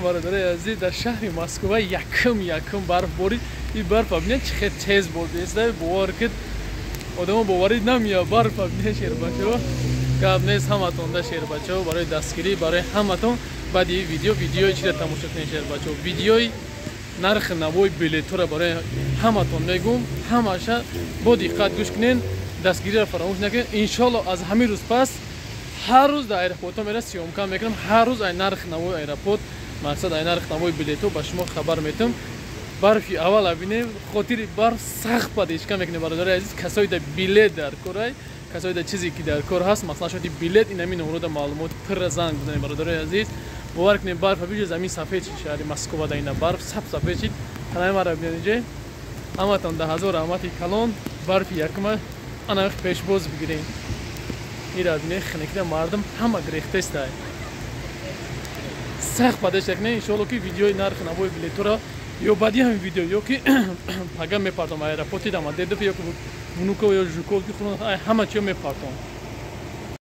Бародари азиз, дар шаҳри Москва якум барф борид. Ин барфа бинед, чӣ хел тез бордеста, бовар кид, одамо боварӣ намеяд. Барфа бинед, шербачаҳо, гап нест. Ҳаматонда, шербачаҳо, барои дастгирӣ, барои ҳаматон. Баъди видео, видеои чиро тамошо кунед, шербачаҳо, видеои нархи навои билетҳоро барои ҳаматон мегӯм. Ҳамаша бо диққат гӯш кунед, дастгириро фаромӯш накунед. Иншоалло, аз ҳамин рӯз пас ҳар рӯз дар аэропортҳо мера съёмка мекунам. Ҳар рӯз ай нархи навои аэропорт, мақсад, ай нархи навои билетҳо ба шумо хабар метам. Барфи аввала бинем, хотири барф сахт поддержка мекунем. Бародари азиз, касое да билет дар корай, касое да чизе ки дар кор ҳаст, масалан, шоди билет, ин ҳамин номерода маълумот пирра занг бизанед. Бародари азиз, бовар кунед, барфа биҷа, замин сафед шид. Шаҳри Москва да ина барф сап сафед шид. Танаи мара бинед инҷа. Ҳаматон да ҳазор раҳмати калон. Барфи якума ана пешбоз бигирем. Ира бинед, хинекида мардум ҳама гирехтестай. Сахт поддержка кунед. Иншоалло, ки видеои нархи навои билетҳоро ё баъди ҳамин видео, ё ки пага мепартом аэропорти Домодедово, ё ки Внуково, ё Жуковки, ҳама чиё мепартом.